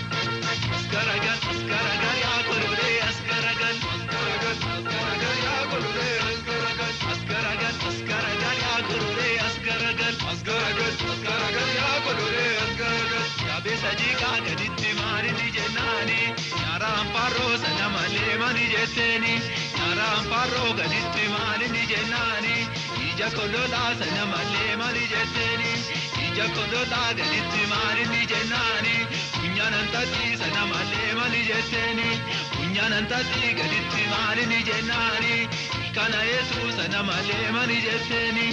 Asgaragal, asgaragal, yaa kololee, asgaragal. Asgaragal, asgaragal, yaa kololee, asgaragal. Asgaragal, asgaragal, yaa kololee, asgaragal. Asgaragal, asgaragal, yaa kololee, asgaragal. Yaabessa jiiqaa gaditti maali jennaani? Nyaaraan farroo sana malee maali jetteeni? Nyaaraan farroo gaditti maali jennaani? Ija kololaa sana malee maali jetteeni? Ija kololaa gaditti maali jennaani? Funyaan antatti sana malee maali jetteeni? Funyaan antatti gaditti maali jennaani? Kana Yesuus sana malee maali jetteeni?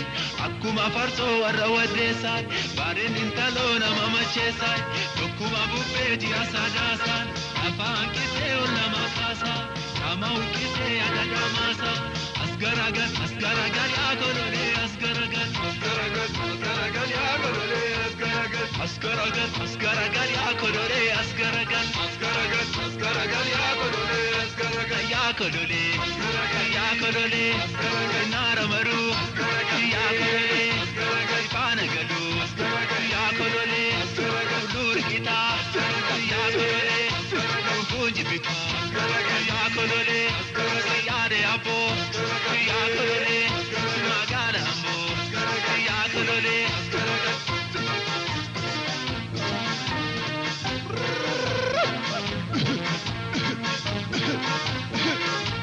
Akkuma farsoo warra waddeessaa, baareen intaloo nama macheessaa, tokkuma bubbee ji'a sadaasaa, afaan qisee ol nama kaasaa, qaama uffisee yaada dhamaasaa. As garagal, as garagal yaa kololee, as garagal. As garagal, as garagal yaa kololee, as garagal. As garagal, as garagal yaa kololee, as garagal. As garagal, as garagal yaa kololee, as garagal. Yaa kololee, yaa kololee, naara maruu, yaa kololee, faana galuu, yaa kololee, tulluu riqitaa, yaa kololee, dhufuun jibbitaa, yaa kololee, yaada yaaboo, yaa kololee, magaala amboo, yaa kololee.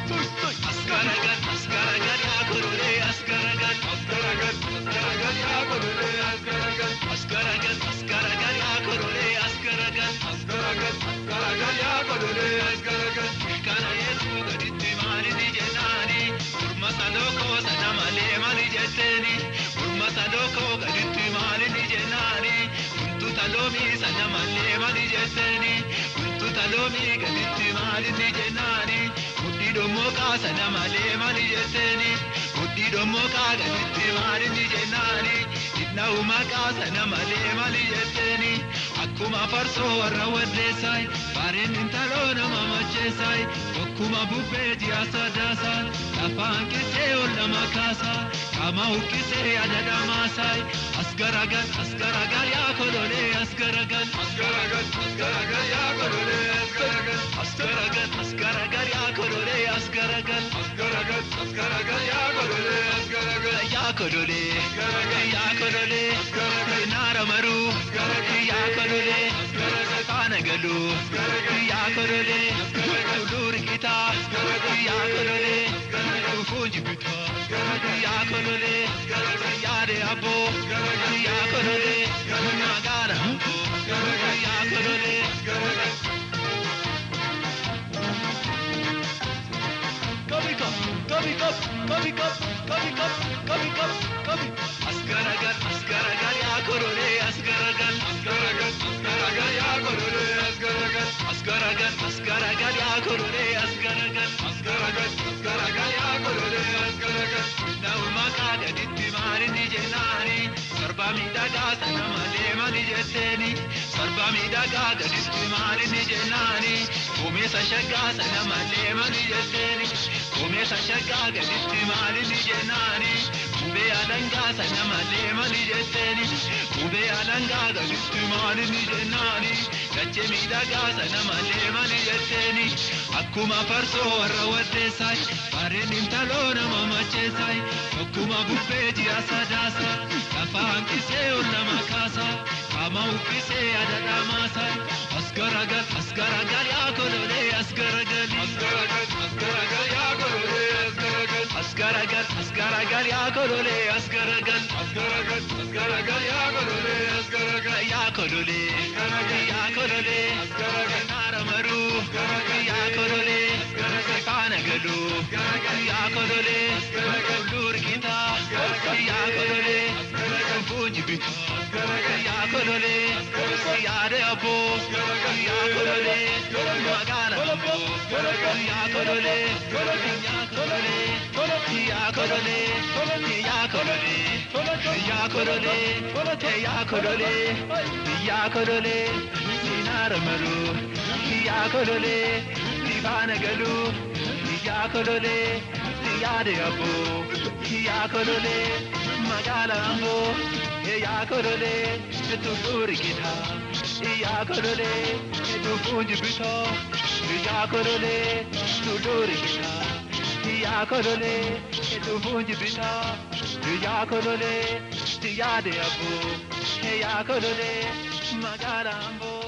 Asgaragal, asgaragal, yaa kololee, asgaragal. Asgaragal, asgaragal yaa kololee, asgaragal. Asgaragal, asgaragal, yaa kololee, asgaragal. Asgaragal, asgaragal yaa kololee, asgaragal. Kana Yesuus gaditti maali jennaani? Morma salokoo sana malee maali jetteeni? Morma salokoo gaditti maali jennaani? Wantoota loomii sana malee maali jetteeni? Wantoota loomii gaditti maali jennaani? Mudhii dhommoqaa sana malee maali jetteeni? Mudhii dhommoqaa gaditti maali jennaani? Dhidhna'u maqaa sana malee maali jetteeni? Akkuma farsoo warra waddeessaa, baareen intaloo nama macheessaa, tokkuma bubbee ji'a sadaasaa, lafaan qisee ol nama kaasaa, qaama uffisee yaada dhamaasaa. As garagal, as garagal yaa kololee, as garagal. As garagal, as garagal yaa kololee, as garagal. As garagal, as garagal yaa kololee, as garagal. As garagal, as garagal yaa kololee, as garagal. Yaa kololee, yaa kololee, naara maruu, yaa kololee, faana galuu, yaa kololee, tulluu riqitaa, yaa kololee, dhufuun jibbitaa, yaa kololee, yaada yaaboo, yaa kololee, magaala amboo, yaa kololee. Kabi kap, kabi kap, kabi kap, kabi kap, kabi kap, kabi. As garagal, as garagal yaa kololee, as garagal. As garagal, as garagal yaa kololee, as garagal. As garagal, as garagal yaa kololee, as garagal. As garagal, as garagal yaa kololee, as garagal. Dha'u maqaa gaditti maali jennaani? Sarba miidhagaa sana malee maali jetteeni? Sarba miidhagaa gaditti maali jennaani? Komeessa shaggaa sana malee maali jetteeni? Komeessa shaggaa gaditti maali jennaani? Qubee alangaa sana malee maali jetteeni? Qubee alangaa gaditti maali jennaani? Dachee miidhagaa sana malee maali jetteeni? Akkuma farsoo warra waddeessaa, baareen intaloo nama macheessaa, tokkuma bubbee ji'a sadaasaa, lafaan qisee ol nama kaasaa, qaama uffisee yaada dhamaasaa. As garagal, as garagal yaa kololee, as garagal. As garagal, as garagal yaa kololee, as garagal. As garagal, as garagal yaa kololee, as garagal. As garagal, as garagal yaa kololee, as garagal. Yaa kololee, yaa kololee, naara maruu, yaa kololee, faana galuu, yaa kololee, tulluu riqitaa, yaa kololee, dhufuun jibbitaa, yaa kololee, yaada yaaboo, yaa kololee, magaala amboo, yaa kololee, yaa kololee, yaa kololee, yaa kololee, yaa kololee, yaa kololee, yaa kololee, sinaara maruu, yaa kololee, Sifaana galuu yaa kololee yaade aboo yaa kololee magaala amboo yaa kololee tulluu rigitaa yaa kololee dhufuun jibbitaa yaa kololee tulluu rigitaa yaa kololee dhufuun jibbitaa yaa kololee yaade aboo yaa kololee magaala amboo.